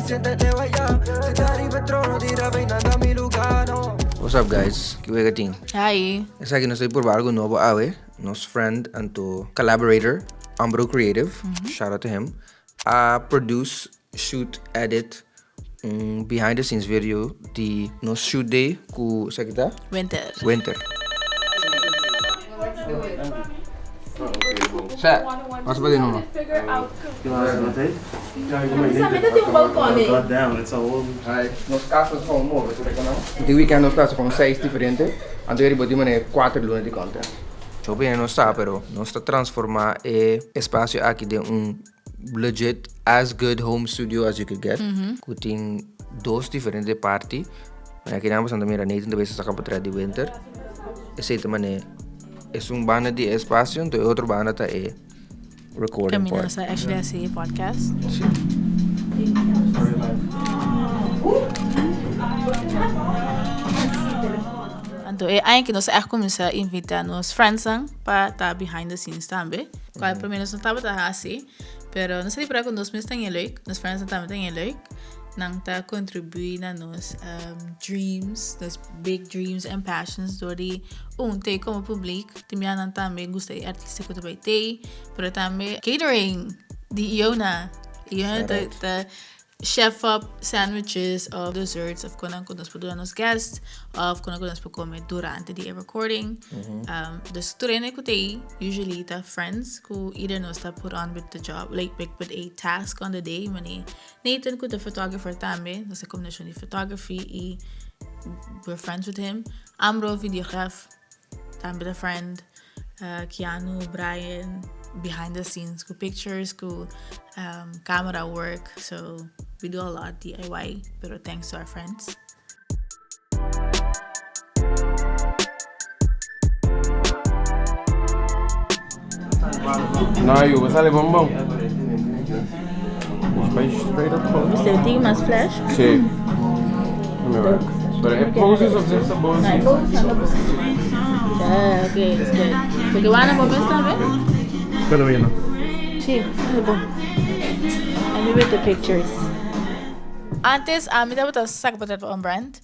What's up guys, ki wega tin? Hi. Esaki nos ta purba algo nobo awe. Nos friend anto collaborator, Ambro Creative, shout out to him, a produce, shoot, edit un behind the scenes video di nos shoot day ku esaki ta? Winter. Winter. Sa, mas pa di nomo. Nos casa ta gewoon move, tur e nan. Di weekend nos ta hasi gewoon seis diferente, anto e riba di manera kuater luna di content. Hopi hende no sa, pero nos ta transforma e espacio aki den un legit as good home studio as you could get. Ku tin dos diferente parti. Manera kinan bo ta mira Nathan ta bisa saka portret di Winter. Esei ta manera esun banda di e espacio, anto e otro banda ta e recording Camino part. nos ta actually hasi e podcast. Si. Anto e aña ki nos a echt cuminsa invita nos friendsnan pa ta behind the scenes tambe. Cual prome nos no tabata hasi, pero nos a ripara cu nos mes ta bien leuk, nos friendsnan tambe ta bien leuk. Nan ta contribui na nos dreams, nos big dreams and passions door di un tei como publiek. Tin bia nan tambe gusta e artista cu ta bay tei, pero tambe catering di Iona. Iona ta ta chef up sandwiches of desserts of konan cu nos por duna nos guests of konan cu nos por come durante di e recording. Dus tur hende cu tei usually ta friends cu either nos ta put on with the job, like with a task on the day, mane Nathan cu ta photographer tambe, nos ta combinacion di photography y we're friends with him. Ambro videograf tambe ta friend. Keanu, Brian behind the scenes cu pictures, cu camera work. So we do a lot DIY, pero thanks to our friends. No, yu, bo sali bon bon. Bay straight up gewoon. Mester tin mas flash? Sí. Pero e poses op zich ta bon. No, e poses ta bon. Yeah, okay, it's good. Porque wana bo mes tambe? Pero bien. Sí, ta bon. And we with the pictures. Antes ami tabata saka portret pa On Brand.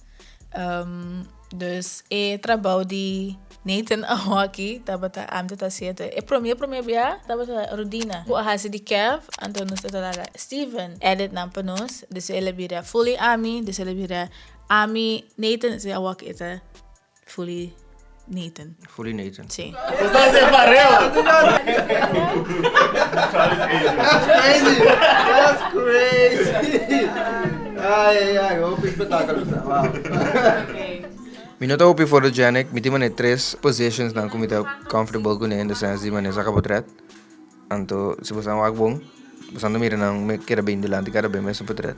Dus e trabou di Nathan Awoki tabata ami ta hasié e promé promé bia tabata Rudina ku a hasi di Kev anto nos ta laga Steven edit nan pa nos dus el a bira fully ami dus el a bira ami Nathan si Awoki e ta fully Nathan. Fully Nathan. Si. That's crazy that's crazy ay ay ay hopi espectáculo ta wow. Mi no ta hopi photogenic mi tin mane tres positions nan ku mi ta comfortable kuné in the sense di mane saka potret anto si boso a wak bon boso a mira nan mi keda bin dilanti kada be mesun potret.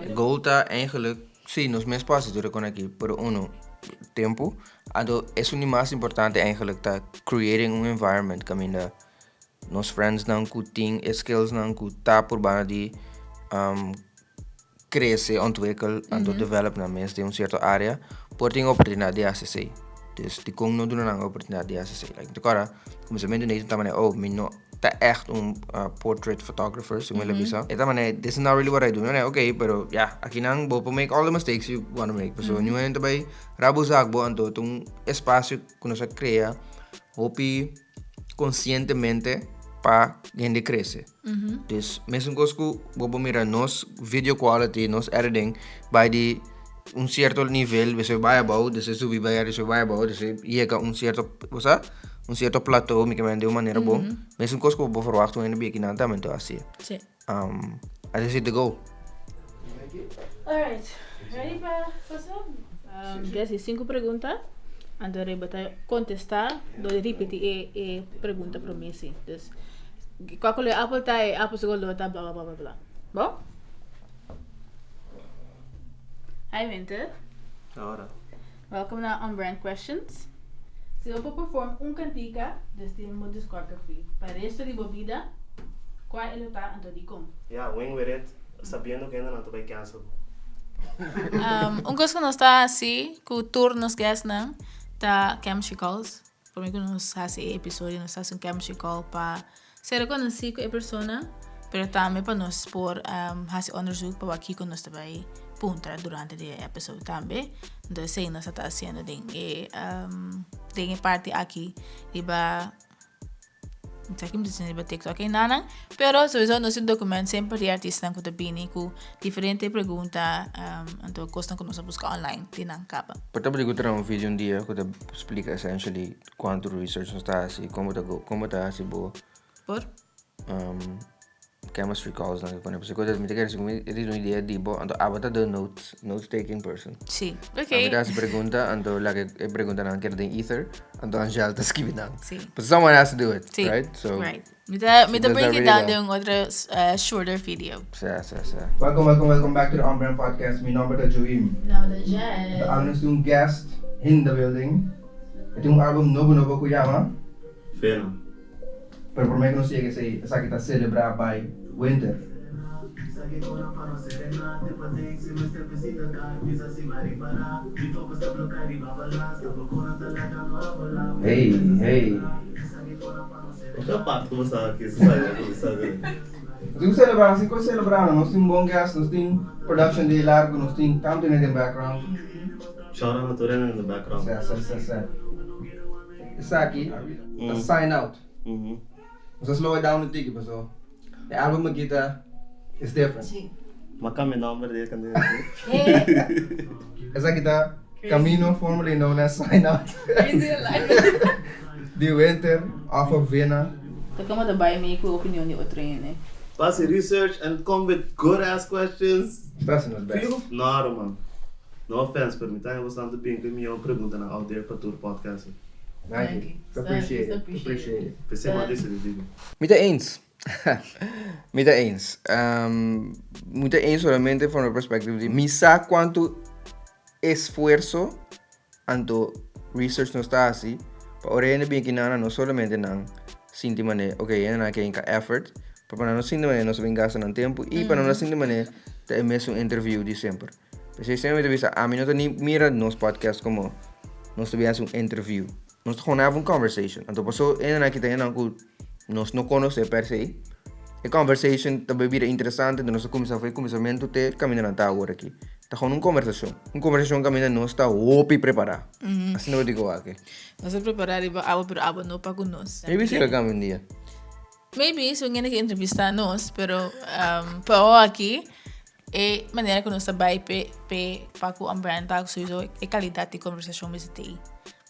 E goal ta eigenlijk, si nos mes por hasi tur e kon aki, pero uno, tempu. Anto esun di mas importante eigenlijk ta creating un environment kaminda nos friendsnan ku tin e skillsnan ku ta purba di crece, ontwikkel anto develop nan mes den un cierto area por tin oportunidad di haci esey. Dus dicon no duna nan e oportunidad di haci esey? Like mi ta acorda cuminsamentu Nathan ta manera oh mi no ta echt un portrait photographer segun el a bisa. E ta manera this is not really what I do. Mi manera ok pero ya akinan bo por make all the mistakes you wanna make pasobra niun hende ta bay rabuzak bo anto ta un espacio ku nos a krea hopi konsientemente pa hende krese. Dus mesun kos ku bo por mira nos video quality, nos editing bai di un sierto nivel, despues bai abou, despues subi bai ariba, despues bai abou, despues yega un sierto cosa, un sierto plateau, mi ke mende di un manera bon. Mesun kos ku bo por verwagt un hende bia kinan tambe ta hasi. I just hit the goal. Alright, ready pa pasa? Um, Jesse, cinco pregunta. Anto riba ta contesta door di repeti e, e pregunta prome si. Dus, kwa color apple ta e apple su color ta bla bla bla bla bla. Bo? Hi Winter. Ahora. Welcome na On Brand Questions. Si bo por perform un cantica desde bo discography pa resto di bo bida, cua e lo ta anto dicon? Yeah, wing with it. Sabiendo ku hendenan ta bai cancel bo. Un kos ku nos ta hasi ku tur nos guestnan ta chemistry calls. Prome ku nos hasi e episodio nos ta hasi un chemistry call pa ser rekonosí ku e persona, pero tambe pa nos por hasi onderzoek pa wak kiko nos ta bai puntra durante di e episode tambe. Entonces esei nos ta ta hasiendo den e den e parti aki riba. Sa ki mi ta diciendo riba TikTok e nanan, pero sowieso nos tin document semper di artistanan ku ta bini ku diferente pregunta, anto kosnan ku nos a buska online di nan kaba. Por ta bali ku traha un video un dia ku ta splika essentially kuantu research nos ta hasi, komo ta go, komo ta hasi bo. Por? Chemistry calls nan ke pone pasobra ku mi ta kere si mi tin un idea di bo anto abo ta the notes notes taking person. Si, ok. Ami ta hasi pregunta anto laga e preguntanan keda den ether anto Angel ta skibi nan. Si. But someone has to do it, Si, right? So, right. Mi ta mi ta does that break it really down well. den un otro shorter video. Sa, sa, sa. Welcome, welcome, welcome back to the On Brand Podcast. Mi nomber ta Joim. Mi nomber ta Jen. Anto awe nos tin un guest in the building. E tin un album nobo nobo ku yama. Fena. Pero promé ku nos yega esei, esaki ta selebrá bai winter. Hey, hey. Nos tin ku selebrá, nos tin ku selebrá, nos tin bon guest, nos tin production di largu, nos tin tantu hende den background. Sa, sa, sa, sa. Esaki ta sign out. Nos a slow it down un tiki paso e album aki ta is different. Ma cambia nomber di e candidato. Esaki ta Camino formerly known as Sign Out di Winter off of Vena. Ta como ta bay mee cu opinion di otro hende. Hasi research and come with good ass questions. Nos ta hasi nos best. No ruman. No offense pero mi ta haña bastante bien ku e mihó preguntanan out there pa tur podcaster. Danki. Appreciate it. Appreciate it. P'esei bo a disidí di bin. Mi ta eens. Mi ta eens. Mi ta eens solamente from the perspective di mi sa kuantu esfuerso anto research nos ta hasi pa ora hende bin aki nan no solamente nan sinti manera ok hende nan ke hinka effort pero pa nan no sinti manera nos a bin gasta nan tempu i pa nan no sinti manera ta e mesun interview di semper. P'esei semper mi ta bisa ami no ta ni mira nos podcast komo nos ta bin hasi un interview. Nos ta gewoon have un conversation. Anto paso hendenan aki ta hendenan ku nos no konosé per se. E conversation ta bai bira interesante anto nos ta kuminsá for e kuminsamentu te kaminda nan ta awor aki. Ta gewoon un kombersashon. Un kombersashon kaminda nos ta hopi prepará. Asina bo di ku aki. Nos ta prepará riba abo pero abo no pa ku nos. Maybe si lo kambia un dia. Maybe si un hende ke entrevistá nos pero pa awor aki E manera ku nos ta bai p'e p'e pa ku un brand ta souiso e kalidat di kombersashon mester ta ei.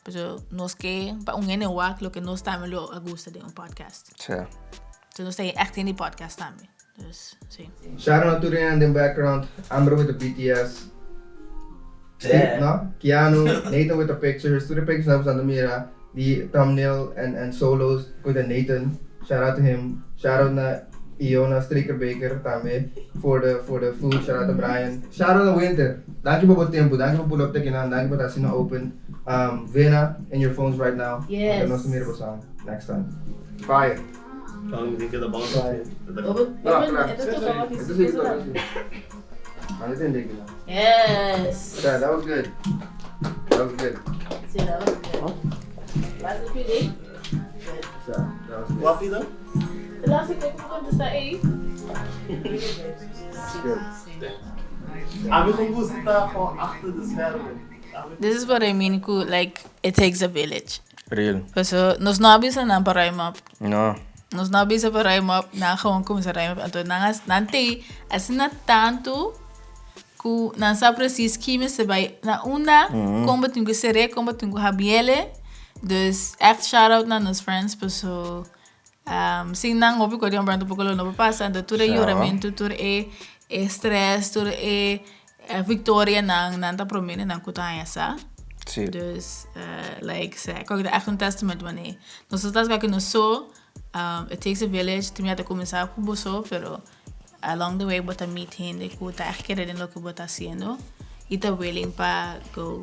Pasobra nos ke pa un hende wak loke nos tambe lo a gusta den un podcast. Sí. So nos ta echt hende di podcast tambe. Dus, sí. Shout out na tur hende den background, Amber with the BTS, Steve, no? Keanu, Nathan with the pictures, tur e pictures nan bo mira di thumbnail and and solos cu ta Nathan, shout out to him, shout out na Iona Stricker Baker tambe for the for the food, shout out to Brian, shout out na Winter, danki pa bo tempo, danki pa pull up te kinan, danki pa ta asina open, um Vena in your phones right now, Yes. nos ta mira boso next time, fire. Kan mi tin keda bou. Fire. No, klaar. Eto si, eto si. Manda tende kinan. Yes. Yeah, that was good. That was good. Sí, that was good. Laatste pidi. Yeah, that was good. Wat pida? De laatste keer que contestar aí. Good. Ami gewoon gusta ta gewoon achter de schermen. This is what I mean ku like it takes a village. Real. Paso nos no a bisa nan pa ruim op. No. Nos no a bisa pa ruim op, nan gewoon kuminsá ruim op. Anto nan a nan tei asina tantu ku nan sa precies ki mester bai na unda, kon bo tin ku ser'é, kon bo tin ku habiele. Dus ègt shout out na nos friends paso sin nan hopi ku Brand tampoco lo no por pasa. Anto tur e yoramentu, tur e stress, tur e victorianan nan ta promé nan ku ta haña sa. Sí. Dus like sa kòke ta ègt un testament wanneer nos ta sa ku nos so it takes a village tin mia ta kuminsá ku bo so pero along the way bo ta meet hende ku ta ègt kere den loke bo ta hasiendo i ta willing pa go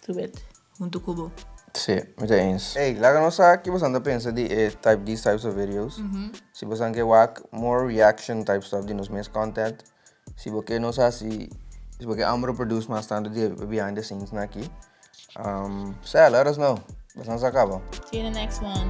through it huntu ku bo. Sí, mi ta eens. Ey, laga nos sa ki boso ta pensa di e type these types of videos. Si boso ke wak more reaction type stuff di nos mes content. Si bo ke nos hasi, si bo ke Ambro produce mas tantu di behind the scenes na aki, sa, let us know. Basta nos a kaba. See you in the next one.